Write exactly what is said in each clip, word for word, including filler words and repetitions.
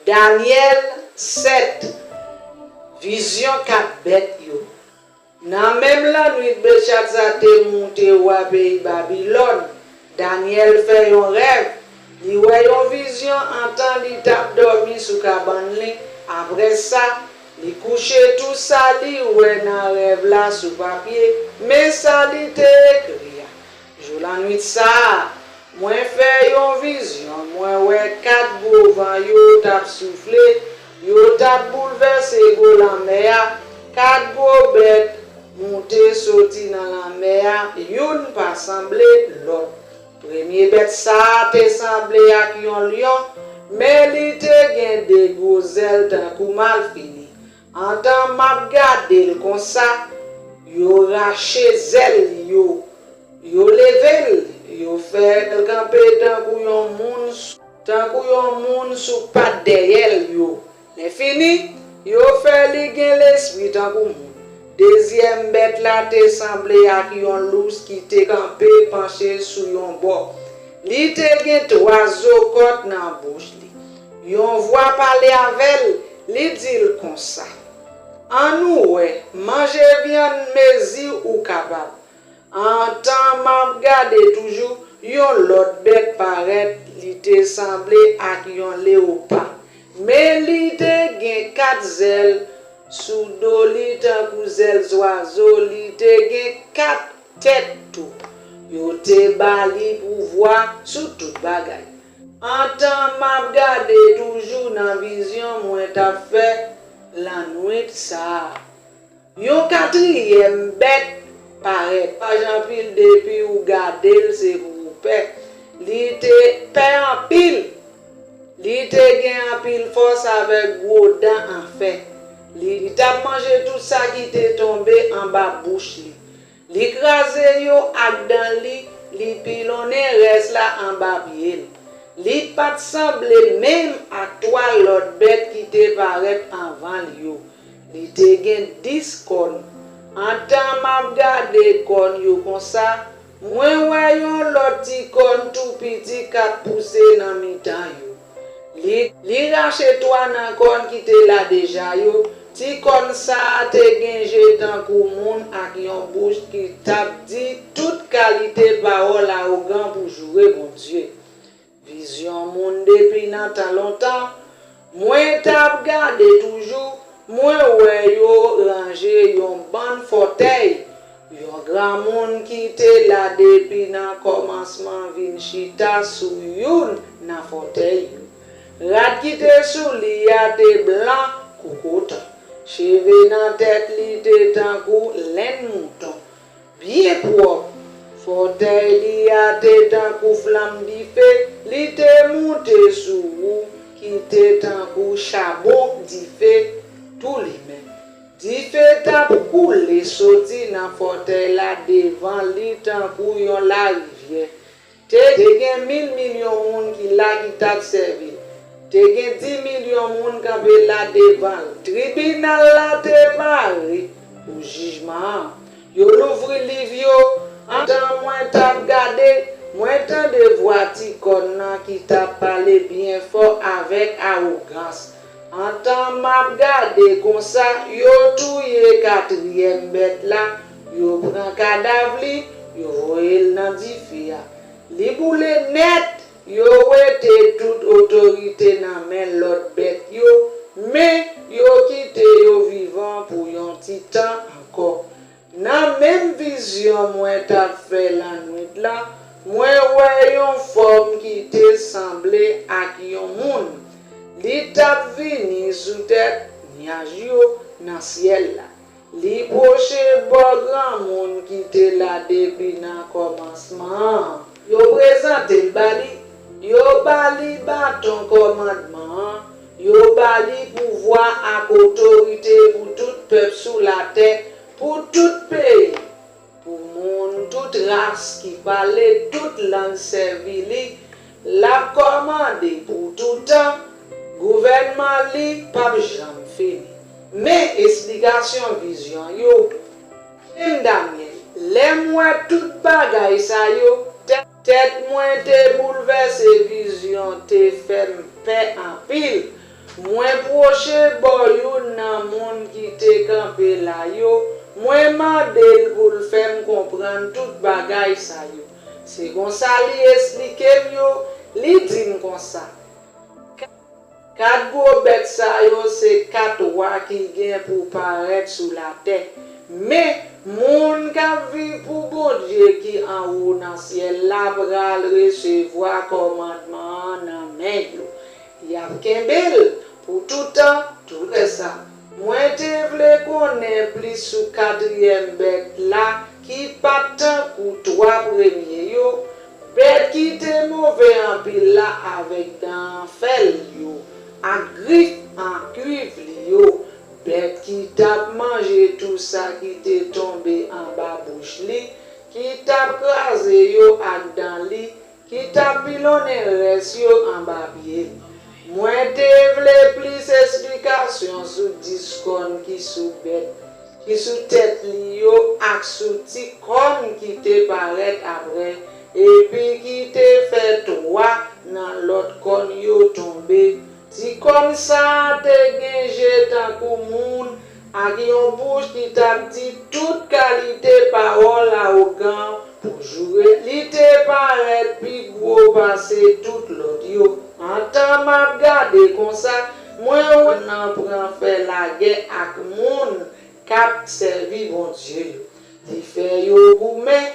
Danyèl sèt. Vizyon kat bèt yo. Nan menm lannwit Bèlchatza te moute wa peyi Babilòn, Danyèl fè yon rèv. Li wè yon vizyon antan li t ap dòmi sou kabann li. Apre sa, li kouche tou sa li wè nan rèv la sou papye, men sa li te ekri a. Jou lannwit sa a, mwen fè yon vizyon, mwen wè kat gwo van yo t ap soufle, yo t ap boulvèse gwo lanmè a, kat gwo bèt moute soti nan lanmè a, youn pa sanble lòt. Premye bèt sa a te sanble ak yon lyon, men li te gen de gwo zèl tankou malfini. Antan m ap gade l konsa, yo rache zèl li yo, yo leve l, yo fè l kanpe tankou yon moun, tankou yon moun sou pat dèyè l yo. Lè fini, yo fè li gen lespri tankou moun. Dezyèm bèt la te sanble ak yon lous ki te kanpe panche sou yon bò. Li te gen twa zo kòt nan bouch li. Yon vwa pale avè l, li di l konsa, Ann ou wè, manje vyann mezi ou kapab. Antan m ap gade toujou, yon lòt bèt parèt, li te sanble ak yon lewopa, men li te gen kat zèl sou do li tankou zèl zwazo, li te gen kat tèt tou. Yo te ba li pouvwa sou tout bagay. Antan m ap gade toujou nan vizyon mwen t ap fè lannwit sa a. Yon katriyèm bèt parèt. Paj anpil depi w gade l se pou w pè. Li te pè anpil. Li te gen anpil fòs avèk gwo dan an fè. Li t ap manje tout sa ki te tonbe anba bouch li. Li kraze yo ak dan li, li pilonnen rès la anba pye l. Li pa t sanble menm ak twa lòt bèt ki te parèt anvan l yo. Li te gen dis kòn. Antan m ap gade kòn yo konsa, mwen wè yon lòt ti kòn tou piti k ap pouse nan mitan yo. Li, li rache twa nan kòn ki te la deja yo. Ti kòn sa a te gen je tankou moun ak yon bouch ki t ap di tout kalite pawòl awogan pou joure Bondye. Vizyon moun depi nan tan lontan. Mwen t ap gade toujou, mwen wè yo ranje yon bann fòtèy. Yon granmoun ki te la depi nan kòmansman vin chita sou youn nan fòtèy yo. Rad ki te sou li a te blan kou koton. Cheve nan tèt li te tankou lenn mouton, byen pwòp. Fòtèy li a te tankou flanm dife, li te moute sou wou ki te tankou chabon dife tou limen. Dife t ap koule soti nan fòtèy la devan li tankou yon larivyè. Te, te gen mil milyon moun ki la ki t ap sèvi l. Te gen di milyon moun kanpe la devan l. Tribinal la te pare pou jijman an. Yo louvri liv yo. Antan mwen t ap gade, mwen tande vwa ti kòn nan ki t ap pale byen fò avèk awogans. Antan m ap gade konsa, yo touye katriyèm bèt la, yo pran kadav li, yo voye l nan dife a. Li boule nèt, yo wete tout otorite nan men lòt bèt yo, men yo kite yo vivan pou yon ti tan ankò. Nan menm vizyon mwen t ap fè lannwit la, mwen wè yon fòm ki te sanble ak yon moun. Li t ap vini sou tèt nyaj yo nan syèl la. Li pwoche bò granmoun ki te la depi nan kòmansman an. Yo prezante l ba li. Yo ba li baton kòmandman an. Yo ba li pouvwa ak otorite pou tout pèp sou latè, pou tout peyi, pou moun tout ras ki pale tout lang sèvi li. L ap kòmande pou toutan, gouvènman li p ap janm fini. Men esplikasyon vizyon yo. Men m, Danyèl, lè m wè tout bagay sa yo, tèt, tèt mwen te boulvèse, vizyon te fè m pè anpil. Mwen pwoche bò youn nan moun ki te kanpe la yo, mwen mande l pou l fè m konprann tout bagay sa yo. Se konsa li esplike m yo, li di m konsa. Kat gwo bèt sa yo se kat wa ki gen pou parèt sou latè. Men, moun k ap viv pou Bondye ki anwo nan syèl la pral resevwa kòmandman an nan men yo. Y ap kenbe l pou toutan, toulèsa. Mwen te vle konnen plis sou katriyèm bèt la ki pa t tankou twa premye yo, bèt ki te move anpil la avèk dan an fè l yo, ak grif an kuiv li yo, bèt ki t ap manje tou sa ki te tonbe anba bouch li, ki t ap kraze yo ak dan li, ki t ap pilonnen rès yo anba pye l. Mwen te vle plis esplikasyon sou dis kòn ki sou bèt, ki sou tèt li yo ak sou ti kòn ki te parèt apre, epi ki te fè twa nan lòt kòn yo tonbe. Ti kòn sa a te gen je tankou moun ak yon bouch ki t ap di tout kalite pawòl awogan pou joure. Li te parèt pi gwo pase tout lòt yo. Antan m ap gade konsa, mwen wè nan pran fè lagè ak moun k ap sèvi Bondye yo. Li fè yo goumen,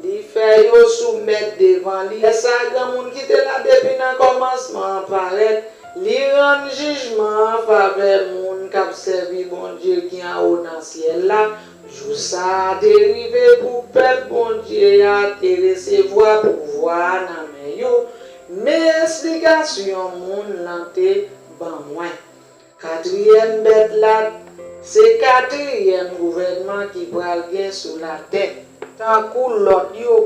li fè yo soumèt devan li. Lè sa a, granmoun ki te la depi nan kòmansman an parèt, li rann jijman an an favè moun k ap sèvi Bondye ki anwo nan syèl la. Jou sa a te rive pou pèp Bondye a te resevwa pouvwa a nan men yo. Men esplikasyon moun lan te ban mwen. Katriyèm bèt la se katriyèm gouvènman ki pral gen sou latè. Tankou lòt yo,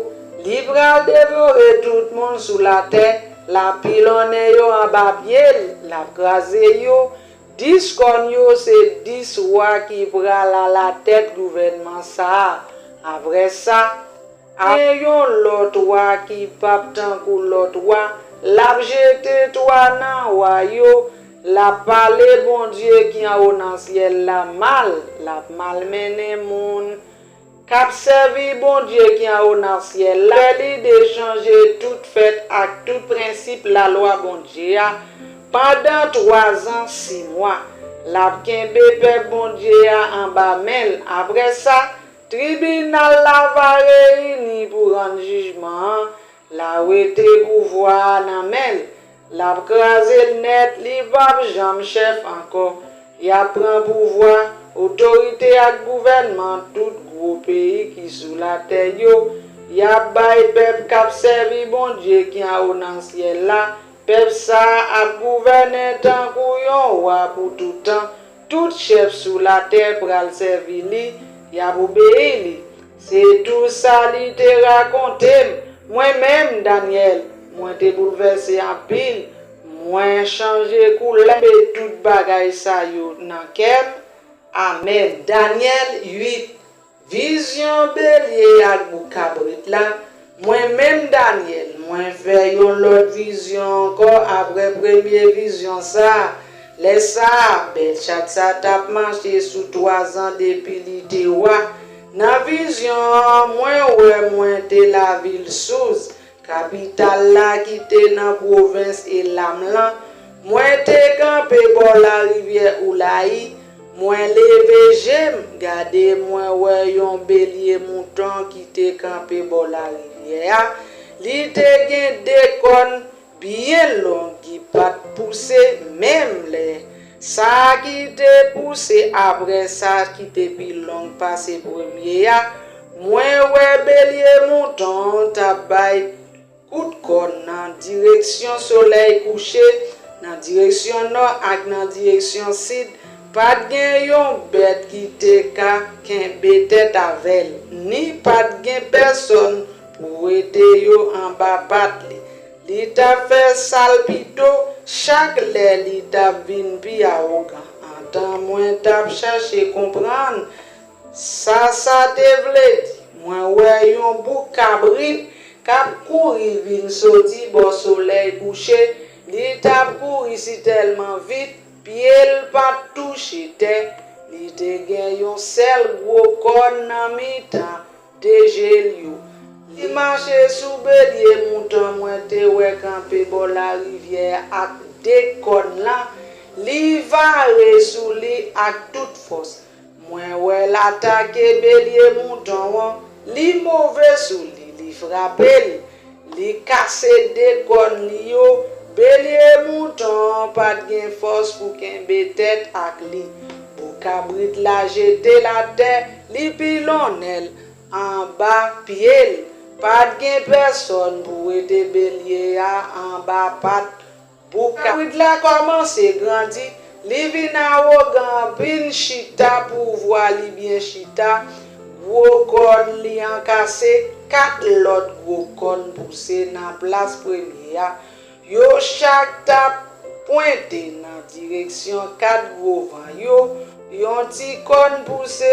li pral devore tout moun sou latè, l ap pilonnen yo anba pye l, l ap kraze yo. Dis kòn yo se dis wa ki pral alatèt gouvènman sa a. Apre sa, gen yon lòt wa ki p ap tankou lòt wa, l ap jete twa nan wa yo, l ap pale Bondye ki anwo nan syèl la mal, l ap malmennen moun k ap sèvi Bondye ki anwo nan syèl la, fè lide chanje tout fèt ak tout prensip lalwa Bondye a pandan twazan sis mwa. L ap kenbe pèp Bondye a anba men l. Apre sa, tribinal la va reyini pou rann jijman an. L a wete pouvwa a nan men l. L ap kraze l nèt, li p ap janm chèf ankò. Y ap pran pouvwa, otorite ak gouvènman tout gwo peyi ki sou latè yo. Y ap bay pèp k ap sèvi Bondye ki anwo nan syèl la. Pèp sa a ap gouvènen tankou yon wa pou tout tan. Tout chèf sou latè pral sèvi li, y ap obeyi li. Se tou sa li te rakonte m. Mwen menm, Danyèl, mwen te boulvèse anpil. Mwen chanje koulè, m kenbe tout bagay sa yo nan kè m. Amèn. Danyèl uit. Vizyon belye ak bouk kabrit la. Mwen menm, Danyèl, mwen fè yon lòt vizyon ankò apre premye vizyon sa a. Lè sa a, Bèlchatsar t ap mache sou twa zan depi li te wa. Nan vizyon an, mwen wè mwen te lavil Souz, kapital la ki te nan pwovens Elam lan. Mwen te kanpe bò larivyè Oulayi. Mwen leve je m, gade, mwen wè yon belye mouton ki te kanpe bò larivyè a. Li te gen de kòn byen long ki pa t pouse menm lè. Sa ki te pouse apre sa ki te pi long pase premye a, mwen wè belye mouton an t ap bay kout kòn nan direksyon solèy kouche, nan direksyon nò ak nan direksyon sid. Pa t gen yon bèt ki te ka kenbe tèt avè l, ni pa t gen pèsonn pou wete yo anba pat li. Li t ap fè sa l pito chak lè li t ap vin pi awogan. Antan mwen t ap chache konprann sa sa te vle di, mwen wè yon bouk kabrit k ap kouri vin soti bò solèy kouche, Li t ap kouri sitèlman vit, pye l pa t touche tè. Li te gen yon sèl gwo kòn nan mitan de je l yo. Li mache sou belye mouton mwen te wè kanpe bò larivyè a ak de kòn lan. Li vare sou li ak tout fòs. Mwen wè l atake belye mouton an, li move sou li, li frape l, li kase de kòn li yo. Belye mouton an pa t gen fòs pou kenbe tèt ak li. Bouch kabrit la jete l atè, li pilonnen l anba pye l. Pa t gen pèsòn pou wete belye a anba pat. Bouch kabrit la kòmanse grandi, li vin awogan, vin chita, pouvwa li byen chita. Gwo kòn li an kase, kat lòt gwo kòn pouse nan plas premye a. Yo chak t ap pwente nan direksyon kat gwo van yo. Yon ti kòn pouse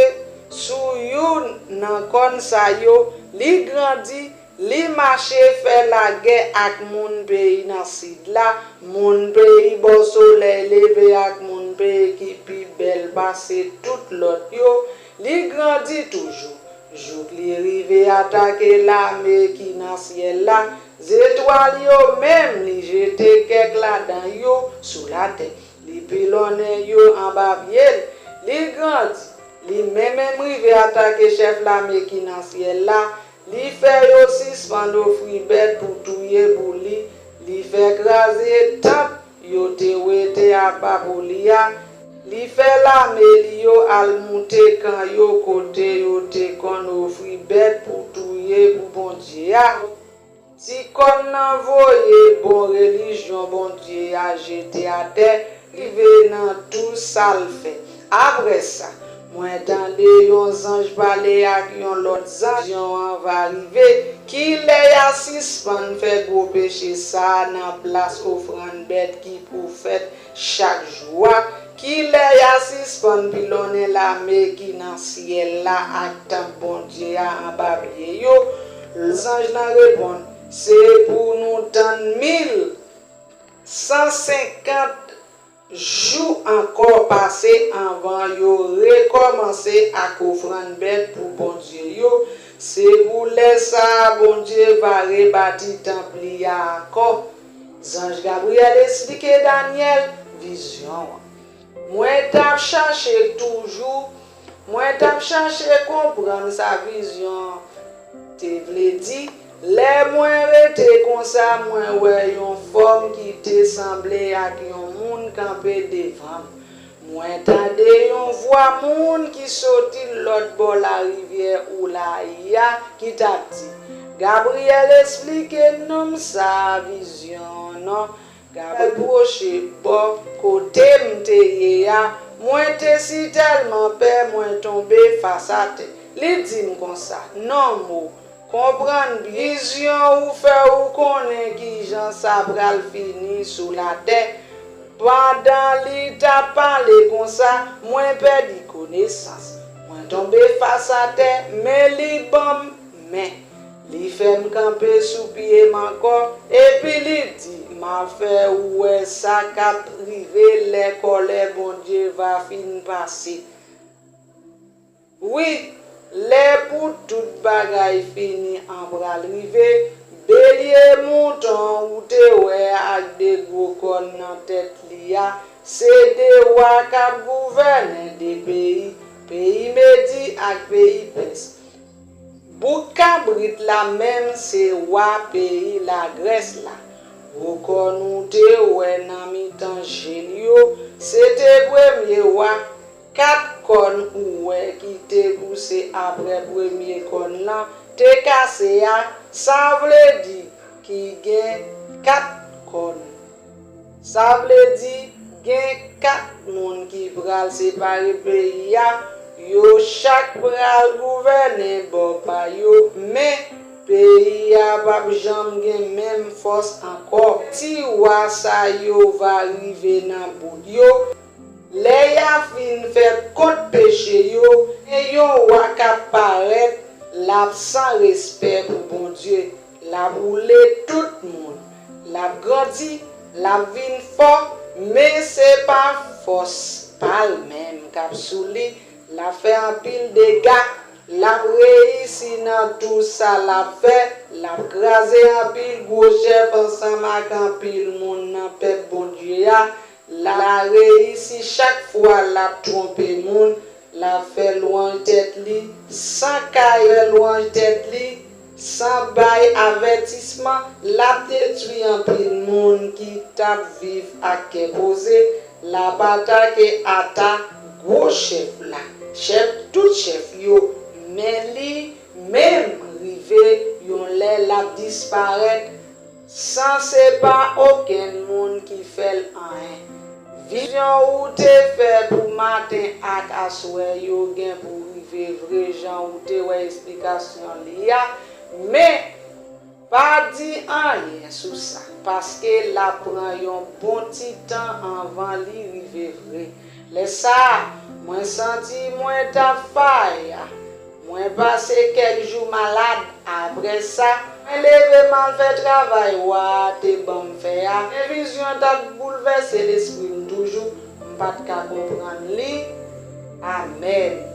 sou youn nan kòn sa yo, li grandi, li mache fè lagè ak moun peyi nan sid la, moun peyi bò solèy leve ak moun peyi ki pi bèl pase tout lòt yo. Li grandi toujou, jouk li rive atake lame ki nan syèl la. Zetwal yo menm, li jete kèk ladan yo sou latè. Li pilonnen yo anba pye l. Li grandi, li menm menm rive atake chèf lame ki nan syèl la. Li fè yo sispann ofri bèt pou touye pou li. Li fè kraze tant yo te wete apa pou li a. Li fè lame li yo al moute kan yo kote yo te konn ofri bèt pou touye pou Bondye a. Ti kòn nan voye bon relijyon Bondye a jete atè, rive nan tou sa l fè. Apre sa, mwen tande yon zanj pale ak yon lòt zanj. Vizyon an va rive. Kilè y a sispann fè gwo peche sa a nan plas ofrann bèt ki pou fèt chak jou a? Kilè y a sispann pilonnen lame ki nan syèl la ak tanp Bondye a anba pye yo? Zanj lan reponn, se pou nou tann mil san senkant jou ankò pase anvan yo rekòmanse ak ofrann bèt pou Bondye yo. Se pou lè sa a Bondye va rebati tanp li a ankò. Zanj Gabriyèl esplike Danyèl vizyon an. Mwen t ap chache toujou, mwen t ap chache konprann sa vizyon an te vle di. Lè mwen rete konsa, mwen wè yon fòm ki te sanble ak yon moun kanpe devan m. Mwen tande yon vwa moun ki soti lòt bò larivyè Oulayi a ki t ap di, Gabriyèl, esplike nonm sa a vizyon an non. Gabriyèl pwoche bò kote m te ye a, mwen te sitèlman pè, mwen tonbe fas atè. Li di m konsa, Nonm, ou konprann byen vizyon ou fè, ou konnen kijan sa pral fini sou latè. Pandan li t ap pale konsa, mwen pèdi konesans. Mwen tonbe fas atè, men li ban m men. Li fè m kanpe sou pye m ankò, epi li di, M a fè ou wè sa k ap rive lè kòlè Bondye va fin pase. Wi, lè pou tout bagay fini an pral rive. Belye mouton ou te wè ak de gwo kòn nan tèt li a, se de wa k ap gouvène de peyi, peyi Medi ak peyi Pès. Bouk kabrit la menm se wa peyi Lagrès la. Gwo kòn ou te wè nan mitan je l yo, se te premye wa. Kat kòn ou wè ki te pouse apre premye kòn lan te kase a, sa vle di ki gen kat kòn. Sa vle di gen kat moun ki pral separe peyi a, yo chak pral gouvène bò pa yo, men peyi a p ap janm gen menm fòs ankò. Ti wa sa yo va rive nan bout yo. Lè y a fin fè kont peche yo, gen yon wa k ap parèt, l ap san respè pou Bondye, l ap woule tout moun, l ap grandi, L ap vin fò, men se pa fòs pa l menm k ap sou li. L ap fè anpil dega. L ap reyisi nan tou sa l ap fè. L ap kraze anpil gwo chèf ansanm ak anpil moun nan pèp Bondye a. L a reyisi chak fwa l ap twonpe moun. L ap fè lwanj tèt li san kay fè lwanj tèt li, san bay avètisman. L ap detwi anpil moun ki t ap viv ak kè poze. L ap atake ata gwo chèf la, chèf tout chèf yo, men li menm rive yon lè l ap disparèt san se pa okenn moun ki fè l anyen. Vizyon ou te fè pou maten ak aswè yo gen pou rive vre jan ou te wè esplikasyon li a, men pa di anyen sou sa, paske l ap pran yon bon ti tan anvan li rive vre. Lè sa a, mwen santi mwen t ap faya. Mwen pase kèk jou malad. Apre sa, mwen leve m al fè travay wa a te ban m fè a. Men vizyon t ap boulvèse lespri m toujou. M pa t ka konprann li. Amèn.